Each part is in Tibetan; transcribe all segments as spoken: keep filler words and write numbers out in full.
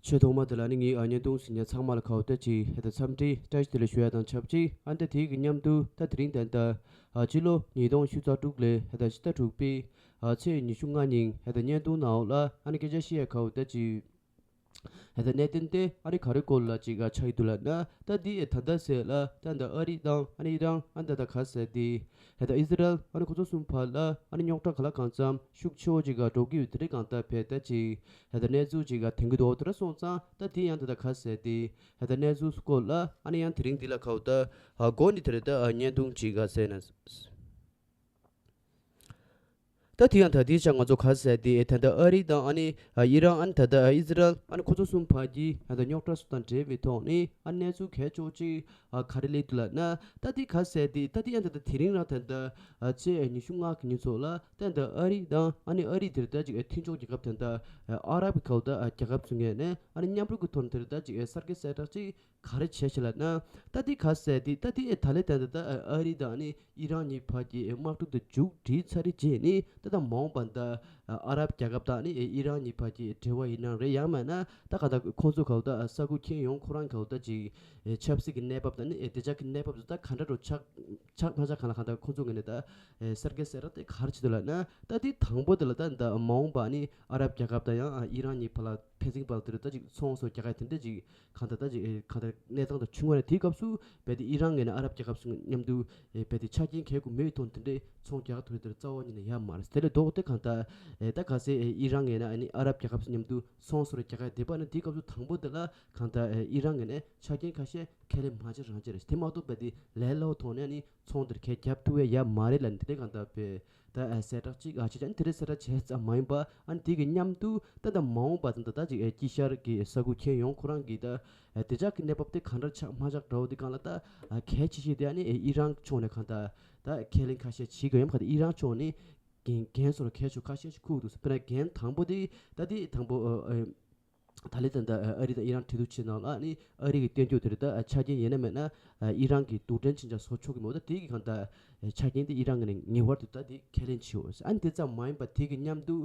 ཆེས་ཐོག་མ་དེ་ལ་ནི་ངའི་ཨ་བརྙན་ཐུང་གཟིགས་མཁན་ཚང་མ་ལ་ཁ་བ་བརྡ་ཅིག་ཧེ་ད་འཚམས་འདྲི་བཀྲ་ཤིས་བདེ་ལེགས་ཞུ་ཡ་དང་ཆབས་ཅིག་ཨ་ནི་ད་དེའི་གི་མཉམ་དུ་ད་དེ་རིང་ད་ད་ཨ་སྤྱི་ལོ་ཉིས་སྟོང་ཕྱེད་ཀ་དྲུག་ལོའི་ཧེ་ད་ཕྱི་ཟླ་དྲུག་པའི་ཨ་ཚེས་ཉི་ཤུ་ལྔ་ཉིན་ཧེ་ད་བརྙན་ཐུང་ནང་ལ་ཨ་ནི་སྐད་ཆ་བཤད་ཡ་ཁ་བ་བརྡ་ཅིག་ཧེ་ད་གནད་དོན་དེ་ཨ་ནི་ག་རེ་སྐོར་ལ་ཅིག་ཨ་ཆགས་ཀྱི་འདུག་ལབ་ན། ད་འདི་ཨེ་ད་ལྟ་ཟེར་ལ་ད་ད་ཨ་རི་དང་ཨ་ནི་ཨི་རན་ཨ་ནི་ད་ད་ག་ཟེར་དེ་ཧེ་ད་ཨི་ཟི་རལ་ཨ་ནི་ཁོ་ཚོ་གསུམ་བར་ལ་ཨ་ནི་རྙོག་དྲ་ག་ལ་གང་འཚམ་ཤུགས་ཆེ་བོ་ཅིག་ག་འགྲོ་གི་ཡོད་དེ་རེད། གང་ལྟར་བས་ད་ཅིག་ཧེ་ད་གནས་ཚུལ་ཅིག་ག་དེང་གི་འདུག་དེ་འདྲ་སོང་ཙང་ད་དེ་ཡང་ད་ད་ག་ཟེར་དེ་ཧེ་ད་གནས་ཚུལ་སྐོར་ལ་ཨ་ནི་ཡང་དེ་རིང་འདི་ལ་ཁ་བ་ད་ཨ་འགོ་ནི་དེ་རེད། ད་ཨ་བརྙན་ཐུང་ཅིག་ག་ཟེར་ན། ད་དེ་ཡང་ད་དེའི་ཆ་ང་ཚོ་ག་ཟེར་དེ་ད་ལྟ་ཨ་རི་དང་ཨ་ནི་ཨི་རན་ཨ་ནི་ད་ལྟ་ཨི་ཟི་རལ་ཨ་ནི་ཁོ་ཚོ་གསུམ་བར་གྱི་ད་ལྟ་རྙོག་དྲ་སོགས་དང་འབྲེལ་བའི་ཐོག་ནས་ཨ་གནས་ཚུལ་གལ་ཆེ་བོ་ཅིག་ཨ་ག་རེ་སླེབས་འདུག་ལབ་ན། ད་དེ་ག་ཟེར་དེ་ད་དེ་ཡང་ད་ལྟ་དེ་རིང་རང་ད་ལྟ་ཨ་ཚེས་ཉི་ཤུ་ལྔ་གི་ཉིན་ཚོ་ལ་ད་ལྟ་ཨ་རི་དང་ཨ་ནི་ཨ་རི་དེར་ད་ཅིག་ཨ་མཐུན་ཕྱོགས་རྒྱལ་ཁབ་ད་ལྟ་ཨ་ཨ་རབ་ཀྱི་ཁ་བ་ད་ཨ་རྒྱལ་ཁབ་ཚོ་ངོས་ནས་ཨ་ནི་མཉམ་རུབ་ཀྱི་ཐོག་ནས་དེར་ད་ཅིག་ཨ་གསར་བརྗེ་གསལ་བསྒྲགས་ཅིག་ག་རེ་བྱས་ཤག་ལབ་ན། ད་འདི་ག་ཟེར་དེ་ད་འདི་ཨེ་ད་ལེ་ད་ད་ད་ཨ་རི་དང་ནི་ཨི་རན་གཉིས་བར་གྱི་ཨེ་དམག་འཁྲུག་དེ་མཇུག་སྒྲིལ་ཚར་རེད་བྱས་ནི་ད་ད་མ་འོངས་པ་ད་ཨ་རབ་རྒྱལ་ཁབ་དང་ནི་ཨེ་ཨི་རན་གཉིས་བར་གྱི་འབྲེལ་བ་ཡིན་ན་རེད། ཡང་མིན་ན་ད་ག་ད་ཁོང་ཚོ་ག་ད་ས་ཁུལ་ཁྱོན་ཡོངས་ཁོ་རང་ག་ད་ཅིག་ཨེ་ཆབ་སྲིད་ཀྱི་གནས་བབ་དང་ནི་ཨེ་དེ་ཅག་གི་གནས་བབ་དེ་ད་ག་འདྲ་འགྲོ་ཆགས་ཆགས་མ་ཆགས་གང་ལ་གང་ད་ཁོང་ཚོ་ངོས་ནས་ད་ཨེ་གསར་བརྗེ་གསལ་བསྒྲགས་དེ་ག་རེ་བྱེད་འདུག་ལབ་ན། ད་འདི་དང་པོ་དེ་ལ་ད་ད་མ་འོངས་པ་ནི་ཨ་རབ་རྒྱལ་ཁབ་དང་ཡང་ཨི་རན་གཉིས་བར་ལ་ཕན་ཚུན་བར་དེ་རེད་ད་ཅིག་ཚོང་སོགས་རྒྱག་ཡ་དེ་འདྲ་ཅིག་གང་ལྟར་ད་ཅིག་ཨེ་གང་ལྟར་གནས་སྟངས་དང་བྱུང་བ་རེད། དེའི་སྐབས་སུ་རྦད་དེ་ཨི་རན་ངོས་ནས་ཨ་རབ་རྒྱལ་ཁབ་ཚོ་མཉམ་དུ་ཨེ་རྦད་དེ་ཆ་རྐྱེན་གལ་དགོས་མེད་ཐོག་དེ་འདྲའི་ཚོང་རྒྱག་ཐུབ་ཡ་དེར་རྩ་བ་ཉིད་ནས་ཡོད་མ་རེད། དེ་ལས་ལྡོག་སྟེ་གང་ལྟར་ཨེ་ད་ག་ཚད་ཨེ་ཨི་རན་ངོས་ནས་ཨ་ནི་ཨ་རབ་རྒྱལ་ཁབ་ཚོ་མཉམ་དུ་ཚོང་ཟུར་རྒྱག་ཡ་དེ་བར་ནི་དེའི་སྐབས་སུ་དང་པོ་དེ་ལ་གང་ལྟར་ཨེ་ཨི་རན་ངོས་ནས་ཆ་རྐྱེན་ཁ་ཤས་ཁས་ལེན་མ་བྱེད་རང་བྱེད་རེད། དེ་མ་གཏོགས་རྦད་དེ་ལས་སླ་བོ་ཐོག་ནས་ཨ་ནི་ཚོང་དེར་ཁས་རྒྱབ་ཐུབ་ཡ་ཡོད་མ་རེད་ལབ་ནི་དེ་འདྲའི་གང་ལྟར་བས། ད་ཨ་གསལ་བསྒྲགས་གཅིག་ཨ་བྱས་ཙང་དེ་འདྲའི་གསལ་བསྒྲགས་བྱས་ཙམ་མ་ཡིན་པ་ཨ་ནི་དེ་གི་མཉམ་དུ་ད་ད་མ་འོངས་པ་ད་ད་ད་ཅིག་ཨེ་དཀྱིལ་ཤར་གྱི་ས་ཁུལ་ཁྱོན་ཡོངས་ཁོ་རང་གི་ད་ཨ་དེ་ཅག་གི་གནས་བབ་དེ་ག་འདྲ་ཆགས་མ་ཆགས་འདྲ་བོ་དེ་སྒང་ལ་ད་ཨ་གལ་ཆེ་ཤོས་དེ་ཨ་ནི་ཨེ་ཨི་རན་ཕྱོགས་ནས་གང་ལྟར་ད་ཁས་ལེན་ཁ་ཤས་བྱེད་དགོས་ཡོད་མ་གང་ལྟར་ཨི་རན་ཕྱོགས་ནས་འགན་འགན་སོར་ཁས་ཤོ་ཁ་ཤས་ཤིག་ཁུག་འདུག་ཟེར། དཔེར་ན་འགན་དང་པོ་དེ་ད་དེ་དང་པོ་ཨ་ཨ་ད་ལེ་ད་ད་ཨ་རི་དང་ཨི་རན་གྲོས་བསྡུར་བྱེད་ནང་ལ་ཨ་ནི་ཨ་རི་གི་བསྟན་རྒྱུ་དེ་རེད། ད་ཆ་རྐྱེན་ཡིན་ན་མེད་ན་ཨི་རན་གྱི་རྡུལ་ཕྲན་ཅན་ཅང་བཟོ་ཆོག་གི་མེད། ད་དེ་གི་གང་ལྟར་ཆ་རྐྱེན་དེ་ཨི་རན་ངོས་ནས་ངེས་པར་དུ་ད་དེ་ཁས་ལེན་བྱེད་འོས། ཨ་ནི་དེ་ཙམ་མ་ཡིན་པ་དེ་གི་མཉམ་དུ་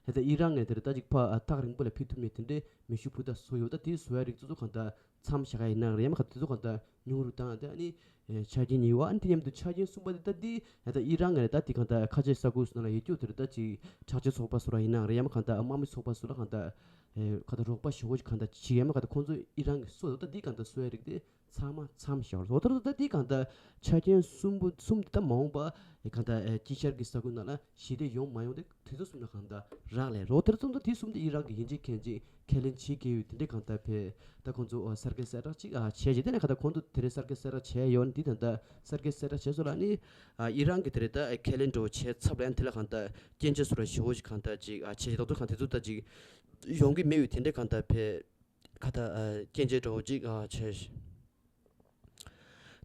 ད་ཨི་རན་ངོས་དེ་རེད། ད་ཅིག་ཕ་ཐག་རིང་པོ་ལ་ཕུད་ཐུབ་མེད་དེ་འདྲའི་མེ་ཤུགས་འཕུར་མདའ་བཟོ་ཡོད། ད་དེ་བཟོ་ཡ་རིགས་ཚོ་ཚོ་གང་ལྟར་མཚམས་བཞག་ཡ་ཡིན་ན་རེད། ཡང་མ་གང་ལྟར་དེ་ཚོ་གང་ལྟར་ཉུང་རུ་བཏང་། ད་ཨ་ནི་ཨེ་ཆ་རྐྱེན་གཉིས་པ། ཨ་ནི་དེ་མཉམ་དུ་ཆ་རྐྱེན་གསུམ་པ་དེ་ད་འདི་ད་ཨི་རན་ངོས་ནས་ད་འདི་གང་ལྟར་ཁ་ཆེ་ས་ཁུལ་སོགས་ནང་ལ་ཡོད་རྒྱུ་དེ་རེད། ད་ཅིག་དྲག་ཆས་ཚོགས་པ་སོགས་ལ་ཡིན་ན་རེད། ཡང་མ་གང་ལྟར་དམག་མི་ཚོགས་པ་སོགས་ལ་གང་ལྟར་ཨེ་གང་ལྟར་རོགས་པ་ཞེ་པོ་ཅིག་གང་ལྟར་བྱེད། ཡང་མ་གང་ལྟར་ཁོང་ཚོ་ཨི་རན་གྱི་སོ་ད་འདི་གང་ལྟར་སོ་ཡ་རིགས་དེ་ཚང་མ་མཚམས་བཞག་རོགས། ད་ད་འདི་གང་ལྟར་ཆ་རྐྱེན་གསུམ་པོ་གསུམ་འདི་ད་མ་འོངས་པ་ཨེ་གང་ལྟར་ཨེ་དཀྱིལ་ཤར་གྱི་ས་ཁུལ་ནང་ལ་ཞི་བདེ་ཡོང་མ་ཡོང་དེ་དེ་ཚོ་གསུམ་ལ་གང་ལྟར་རག་ལས་རོགས། དེར་ཙམ་དུ་དེ་གསུམ་དེ་ཨི་རན་གྱི་ཡིན་གཅིག་མིན་གཅིག་ཁས་ལེན་བྱེད་དགོས་ཡོད། དེ་འདྲའི་གང་ལྟར་བས་ད་ཁོང་ཚོ་ཨ་གསར་བརྗེ་གསལ་བསྒྲགས་ཅིག་ཨ་བྱས་རྗེས་དེ་ནས་གང་ལྟར་གོང་དུ་དེ་རིང་གསར་བརྗེ་གསལ་བསྒྲགས་བྱས་ཡོད་ནི་འདི་ད་ལྟ་གསར་བརྗེ་གསལ་བསྒྲགས་བྱས་སོང་ལ་ནི་ཨ་ཨི་རན་གྱི་དེ་རིང་ད་ཁས་ལེན་འགྲོ་བྱས་ཚབ་ལ་ཡང་དེ་ལ་གང་ལྟར་སྐྱོན་བརྗོད་སོགས་ལ་ཞེ་པོ་ཅིག་གང་ལྟར་ཅིག་ཨ་བྱས་རྗེས་ད་དུང་གང་དེ་ཚོ་ད་ཅིག་ཡོང་གི་མེད་ཡོད། དེ་འདྲའི་གང་ལྟར་བས་གང་ལྟར་ཨ་སྐྱོན་བརྗོད་འགྲོ་ཅིག་ཨ་བྱས།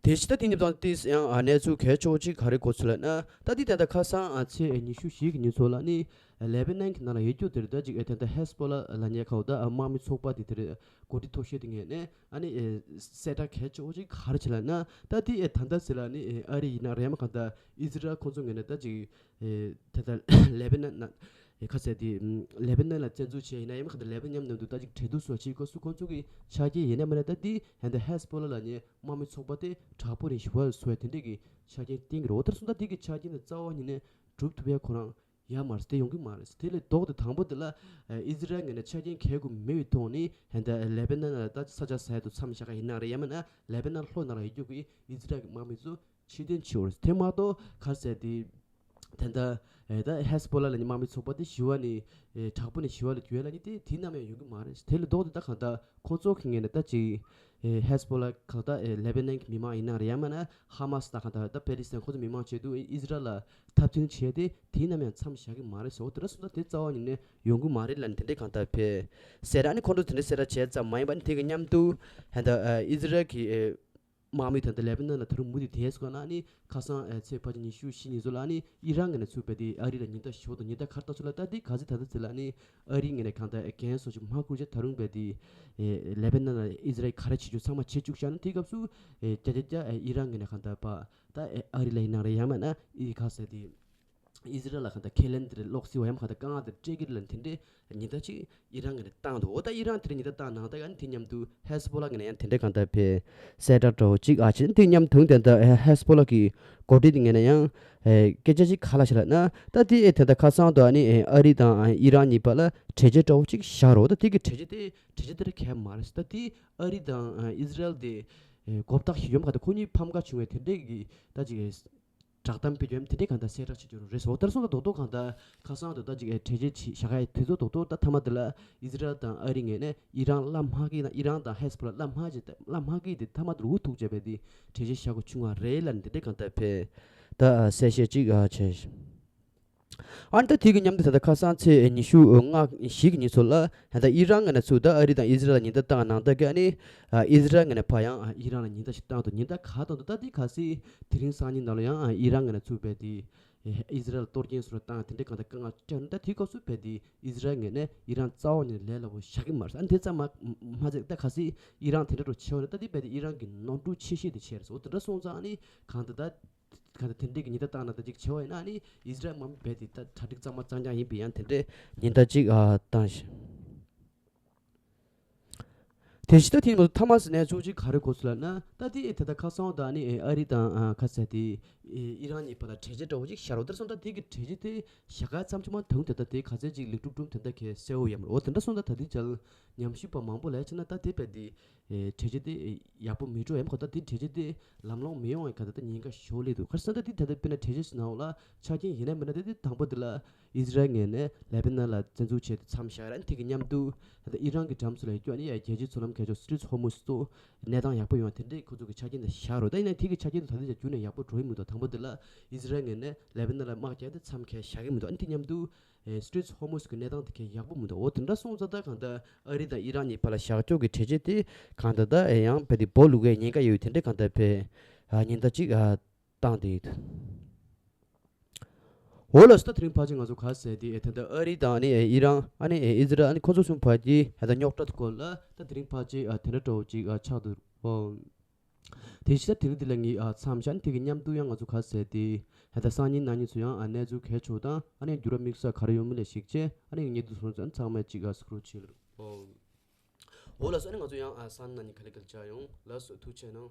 དེ་ཕྱི་ད་དེ་ཉིན་དང་དེ་ཡང་ཨ་གནས་ཚུལ་གལ་ཆེ་བོ་ཅིག་ག་རེ་གོ་ཚུལ་ལབ་ན། ད་དེ་ད་ལྟ་ཁ་སང་ཨ་ཚེས་ཉི་ཤུ་བཞི་གི་ཉིན་ཚོ་ལ་ནི་ལེ་བྷ་ནན་གྱི་ནང་ལ་ཡོད་རྒྱུ་དེ་རེད། ད་ཅིག་ཨེ་ད་ལྟ་ཧེ་སི་བྷོ་ལ་ལབ་མཁན་ཁ་བོ་ད་ཨ་དམག་མི་ཚོགས་པ་དེ་དེ་རེད། འགོ་ཁྲིད་མཐོ་ཤོས་དེ་ངོས་ནས་ཨ་ནི་ཨེ་གསལ་བསྒྲགས་གལ་ཆེ་བོ་ཅིག་ག་རེ་བྱས་ལབ་ན། ད་དེ་ཨེ་ད་ལྟ་ཟེར་ལ་ནི་ཨེ་ཨ་རི་ཡིན་ན་རེད། ཡང་མ་གང་ལྟར་ཨི་ཟི་རལ་ཁོང་ཚོ་ངོས་ནས་ད་ཅིག་ཨེ་ད་ལྟ་ལེ་བྷ་ནན་ན་ཨེ་ཁ་ཟེར་དེ་ལེ་བྷ་ནན་ལ་བཙན་འཛུལ་བྱས་ཡིན་ན་ཡང་མ་གང་ལྟར་ལེ་བྷ་ནན་མཉམ་དུ་ད་ཅིག་འབྲེལ་གཏུག་སོགས་བྱེད་དགོས་སུ་ཁོང་ཚོ་གི་ཆ་རྐྱེན་ཡིན་ན་མིན་ན་ད་དེ་ཧན་ད་ཧེ་སི་བྷོ་ལ་ལབ་མཁན་དམག་མི་ཚོགས་པ་དེ་དྲག་པོ་རེད། ཞི་བ་བཟོ་བའི་དེ་འདྲས་ཀྱི་ཆ་རྐྱེན་བསྟན་གྱི་རེད། འོ་དེར་སོང་ད་དེ་གི་ཆ་རྐྱེན་དེ་རྩ་བ་ཉིད་ནས་སྒྲུབ་ཐུབ་ཡ་ཁོ་རང་ཡོད་མ་རེད། དེ་ཡོང་གི་མ་རེད། དེ་ལས་ལྡོག་སྟེ་དང་པོ་དེ་ལ་ཨི་ཟི་རལ་ངོས་ནས་ཆ་རྐྱེན་གལ་དགོས་མེད་པའི་ཐོག་ནས་ཧན་ད་ལེ་བྷ་ནན་ལ་ད་ས་ཆ་ཟ་ཡ་དུ་མཚམས་བཞག་ག་ཡིན་ན་རེད། ཡང་མིན་ན་ལེ་བྷ་ནན་ལྷོ་ནང་ལ་ཡོད་རྒྱུ་གི་ཨི་ཟི་རལ་གྱི་དམག་མི་ཚོ་ཕྱིར་འཐེན་བྱེད་འོས། དེ་མ་གཏོགས་ག་ཟེར་དེ་ད་ལྟ་ཨེ་ད་ཧེ་སི་བྷོ་ལ་ལབ་མཁན་དམག་མི་ཚོགས་པ་དེ་ཞི་བ་ནས་ཨེ་དྲག་པོ་ནས་ཞི་བ་ལ་བསྒྱུར་ཡ་ལབ་མཁན་དེ་དེ་ནམ་ཡང་ཡོང་གི་མ་རེད། དེ་ལས་ལྡོག་སྟེ་ད་གང་ལྟར་ཁོང་ཚོ་གི་ངོས་ནས་ད་ཅིག་ཨེ་ཧེ་སི་བྷོ་ལ་གང་ལྟར་ཨེ་ལེ་བྷ་ནན་གྱི་མི་མང་ཡིན་ན་རེད། ཡང་མིན་ན་ཧ་མ་སི་དང་གང་ལྟར་ད་པེ་ལི་སི་ཐན་ཁོང་ཚོ་མི་མང་ཆེད་དུ་ཨེ་ཨི་ཟི་རལ་ལ་འཐབ་འཛིང་བྱས་ཏེ་དེ་ནམ་ཡང་མཚམས་བཞག་གི་མ་རེད་ཟེར། འོ་དེ་འདྲ་སོང་ད་དེ་རྩ་བ་ཉིད་ནས་ཡོང་གི་མ་རེད་ལབ་ནས་དེ་འདྲས་གང་ལྟར་བས་ཟེར། ཨ་ནི་ཁོང་ཚོ་དེ་འདྲས་གསལ་བསྒྲགས་བྱས་ཙམ་མ་ཡིན་པ་ནི་དེ་གི་མཉམ་དུ་ཧན་ད་ཨེ་ཨི་ཟི་རལ་གྱི་ཨེ་དམག་མི་དང་དེ་ལེ་བྷ་ནན་ལ་ད་རུང་མུ་མཐུད་དེ་སོང་ན་ནི་ཁ་སང་ཨེ་ཚེས་ཕལ་ཆེར་ཉི་ཤུ་བཞི་ཉིན་ཚོ་ལ་ནི་ཨི་རན་གྱི་ནས་ཚུར་བས་ཏེ་ཨ་རི་ལ་ཉེན་བརྡ་ཞུ་བ་དང་ཉེན་བརྡ་གར་བཏང་ཚུལ་ལ་ལྟ་དེ་ག་ཚོད་ད་ལྟ་ཚེ་ལ་ནི་ཨ་རི་ངོས་ནས་གང་ལྟར་འགན་སོགས་ཅིག་མ་འཁུར་བྱས་ད་རུང་བས་ཏེ་ཨེ་ལེ་བྷ་ནན་ལ་ཨི་ཟི་རལ་ག་རེ་བྱེད་རྒྱུ་ཚང་མ་བྱེད་བཅུག་བཞག་ན་དེའི་སྐབས་སུ་ཨེ་བརྒྱ་ཆ་བརྒྱ་ཨེ་ཨི་རན་ངོས་ནས་གང་ལྟར་པ་ད་ཨེ་ཨ་རི་ལ་ཡིན་ན་རེད། ཡང་མིན་ན་ཨི་ག་ཟེར་དེ། ཨི་ཟི་རལ་ལ་གང་ལྟར་ཁས་ལེན་དེ་རེད་ལོག་སྲིད་པ་ཡང་གང་ལྟར་དཀའ་ངལ་དེ་སྤྲད་ཀྱི་རེད་ལ་དེ་འདྲའི་ཉེན་བརྡ་ཅིག་ཨི་རན་གྱི་ནས་བཏང་འདུག་འོ་ད་ཨི་རན་དེ་རིང་ཉེན་བརྡ་བཏང་གནང་ད་ཡང་དེ་མཉམ་དུ་ཧེ་སི་བྷོ་ལ་གི་ནས་ཡང་དེ་འདྲའི་གང་ལྟར་བས་གསལ་བསྒྲགས་འདྲ་བོ་ཅིག་ཨ་བྱས་དེ་མཉམ་དུ་དེ་འདྲ་ཧེ་སི་བྷོ་ལ་གི་འགོ་ཁྲིད་དེ་ངས་ནས་ཡང་སྐད་ཆ་ཅིག་ག་ལ་ཤེས་ལ་ན་ད་དེ་དེ་འདྲ་ཁ་སང་དུ་ཨ་ནི་ཨ་རི་དང་ཨི་རན་གཉིས་བར་ལ་གྲོས་ཆོད་འདྲ་བོ་ཅིག་བཞག་རོགས་ད་དེ་གི་གྲོས་ཆོད་དེ་གྲོས་ཆོད་དེ་ར་གལ་མ་རེད་ད་དེ་ཨ་རི་དང་ཨི་ཟི་རལ་དེ་གོ་བརྡ་ཞིག་ཡོང་ག་ད་ཁོ་གཉིས་ཕམ་ཁ་བྱུང་བའི་དེ་འདྲའི་གི་ད་ཅིག་བསྒྲགས་གཏམ་སྤེལ་རྒྱུ་ཡང་དེ་འདྲའི་གང་ལྟར་གསལ་བསྒྲགས་བྱེད་རྒྱུ་རེད་ཟེར་བ་ལྟར་སོང་ཙང་རྡོག་རྡོག་གང་ལྟར་ཁ་སང་དུ་ད་ཅིག་ཨེ་གྲོས་ཆོད་ཅིག་བཞག་ཡ་དེ་ཚོ་རྡོག་རྡོག་ད་མཐའ་མ་དེ་ལ་ཨི་ཟི་རལ་དང་ཨ་རི་ངོས་ནས་ཨི་རན་བླ་མ་གིས་ན་ཨི་རན་དང་ཧེ་སི་བྷོ་ལ་བླ་མ་ཅིག་བླ་མ་གིས་དེ་མཐའ་མ་དེ་ལ་འུ་ཐུག་བྱས་པའི་དེ་གྲོས་ཆོད་བཞག་དགོས་བྱུང་བ་རེད་ལ་དེ་འདྲའི་གང་ལྟར་བས་ད་གསལ་བཤད་ཅིག་བྱས། ཨ་ནི་ད་དེ་གི་མཉམ་དུ་ད་ལྟ་ཁ་སང་ཚེས་ཉི་ཤུ་ལྔ་བཞི་གི་ཉིན་ཚོ་ལ་ད་ལྟ་ཨི་རན་ངོས་ནས་ཚུར་ད་ཨ་རི་དང་ཨི་ཟི་རལ་ལ་ཉེན་བརྡ་བཏང་གནང་ད་གི་ཨ་ནི་ཨི་ཟི་རལ་ངོས་ནས་ཕར་ཡང་ཨི་རན་ལ་ཉེན་བརྡ་ཞིག་བཏང་འདུག་ཉེན་བརྡ་ག་བཏང་འདུག་ད་དེ་ག་སྲིད་དེ་རིང་སང་ཉིན་ནང་ལ་ཡང་ཨི་རན་ངོས་ནས་ཚུར་བས་དེ་ཨི་ཟི་རལ་གཏོར་སྐྱོན་སོགས་བཏང་དེ་འདྲའི་གང་ལྟར་དཀའ་ངལ་སྤྲད་ན་ད་དེ་སྐབས་སུ་བས་དེ་ཨི་ཟི་རལ་ངོས་ནས་ཨི་རན་རྩ་བ་ནས་ལས་སླ་པོ་བཞག་གི་མ་རེད། ཨ་ནི་དེ་ཙམ་མ་མ་ཚད་ད་ག་སྲིད་ཨི་རན་དེ་འདྲ་འགྲོ་ཆེ་བ་ནས་ད་དེ་བས་དེ་ཨི་རན་གྱི་ནོར་འཁྲུལ་ཆེ་ཤོས་དེ་ཆེ་རེད་ཟེར་འོ་དེ་འདྲ་སོང་ཙང་ཨ་ནི་གང་ལྟར་ད། ག་ད་དེ་འདྲའི་གི་ཉེན་བརྡ་བཏང་ན་ད་ཅིག་བྱེད་བ་ཡིན་ན་ནི་ཨི་ཟི་རལ་མ་རྦད་དེ་ད་གྲ་སྒྲིག་གཙང་མ་གཙང་རྐྱང་ཡིན་པའི་ཡང་དེ་འདྲའི་ཉེན་བརྡ་ཅིག་ཨ་བཏང་ཞིང་། དེ་བཞིན་ད་དེ་ནི་ཐ་མ་ཟེར་ནས་ཚུགས་ཅིག་ག་རེ་གོ་ཚུལ་ལ་ན་ད་དེ་ད་ལྟ་ཁ་སང་ད་ནི་ཨ་རི་དང་ཁ་ས་དེ་ཨི་རན་གཉིས་བར་ལ་གྲོས་ཆོད་འདྲ་བོ་ཅིག་བཞག་རོགས་ད་སོང་ད་དེ་གི་གྲོས་ཆོད་དེ་བཞག་ག་ཙམ་ཅིག་མ་དང་དེ་ད་དེ་ག་ཚད་ཅིག་ལེགས་གྲུབ་གྲུབ་དེ་འདྲ་གལ་གསལ་བོ་ཡང་མ་རེད། འོ་དེ་འདྲ་སོང་ད་ད་དེ་ཅལ་ཉམས་ཞིབ་པ་མང་པོ་ལས་ཕྱིན་ན་ད་དེ་བས་དེ། ཨེ་གྲོས་ཆོད་དེ་ཡག་པོ་མི་འགྲོ་ཡང་ཁོ་ད་དེ་གྲོས་ཆོད་དེ་ལམ་ལྷོང་མི་ཡོང་བའི་ག་ད་ད་ཉེན་ཁ་ཤོར་ལེ་འདུག་ཁ་སང་ད་དེ་ད་ལྟ་དཔེར་ན་གྲོས་ཆོད་ནང་ལ་ཆ་རྐྱེན་ཡིན་ན་མིན་ན་དེ་དེ་དང་པོ་དེ་ལ་ཨི་ཟི་རལ་ངོས་ནས་ལེ་བྷ་ནན་ལ་བཙན་འཛུལ་བྱས་ཏེ་མཚམས་བཞག་ར་དེ་གི་མཉམ་དུ་ད་ལྟ་ཨི་རན་གྱི་འགྲམ་སུ་ལ་ཡོད་རྒྱུ་ཨ་ནི་ཡ་རྒྱལ་སྤྱིའི་མཚོ་ལམ་ཁ་ཕྱོགས་སི་ཏྲེཊ་ཧོར་མུ་ཛི་ཚོ་གནས་སྟངས་ཡག་པོ་ཡོང་བ་དེ་འདྲའི་ཁོ་ཚོ་གི་ཆ་རྐྱེན་དེ་བཞག་རོགས་ད་ཡིན་ན་དེ་གི་ཆ་རྐྱེན་དེ་ད་ལྟ་ཡ་རྒྱུན་ནས་ཡག་པོ་འགྲོ་ཡི་མི་འདུག་དང་པོ་དེ་ལ་ཨི་ཟི་རལ་ངོས་ནས་ལེ་བྷ་ནན་ལ་དམག་རྒྱག་དེ་མཚམས་ཁ་བཞག་གི་མི་འདུག་ཨ་ནི་དེ་མཉམ་དུ། ཨེ་སི་ཏྲེཊ་ཧོར་མུ་ཛི་གི་གནས་སྟངས་དེ་གའི་ཡག་པོ་མི་འདུག་འོ་དེ་འདྲ་སོང་ཙང་ད་གང་ལྟར་ཨ་རི་དང་ཨི་རན་གཉིས་བར་ལ་བཞག་ཕྱོགས་ཀྱི་གྲོས་ཆོད་དེ་གང་ལྟར་ད་ཨེ་ཡང་བས་དེ་སྦོ་ལུག་གའི་ཉེན་ཁ་ཡོད་དེ་འདྲ་གང་ལྟར་བས་ཨ་ཉེན་བརྡ་ཅིག་ཨ་བཏང་དེ་ཡོད། འོ་ལགས་སོ། ད་དེ་རིང་ཕལ་ཆེར་ང་ཚོ་ག་ཟེར་དེ་ཨེ་ད་ལྟ་ཨ་རི་དང་ཨ་ནི་ཨེ་ཨི་རན་ཨ་ནི་ཨེ་ཨི་ཟི་རལ་ཨ་ནི་ཁོ་ཚོ་གསུམ་བར་གྱི་ཨེ་ད་རྙོག་དྲ་དེ་སྐོར་ལ་ད་དེ་རིང་ཕལ་ཆེར་ཨ་དེ་འདྲ་འདྲ་བོ་ཅིག་ཨ་ཆགས་འདུག་འོ། དེ་བཞིན་ད་དེ་རིང་འདི་ལ་ངས་ཨ་མཚམས་བཞག་དེ་གི་མཉམ་དུ་ཡང་ང་ཚོ་ག་ཟེར་དེ་ཧ་ད་སང་ཉིན་གནངས་ཉིན་ཚོ་ཡང་ཨ་གནས་ཚུལ་གལ་ཆེ་བ་དང་ཨ་ནི་འགྱུར་བ་དམིགས་བསལ་ག་རེ་ཡོད་མེད་ལ་གཞིགས་བྱས་ཨ་ནི་ངས་འདི་ཚོ་ཚང་མ་གཅིག་ཨ་སི་ཀྲོལ་བྱེད་ལ། འོ་ལགས་སོ། ཨ་ནི་ང་ཚོ་ཡང་ཨ་སང་ཉིན་གནངས་ཉིན་ག་ལེ་ག་ལེ་མཇལ་ཡོང་ལགས་སོ། ཐུགས་རྗེ་གནང་།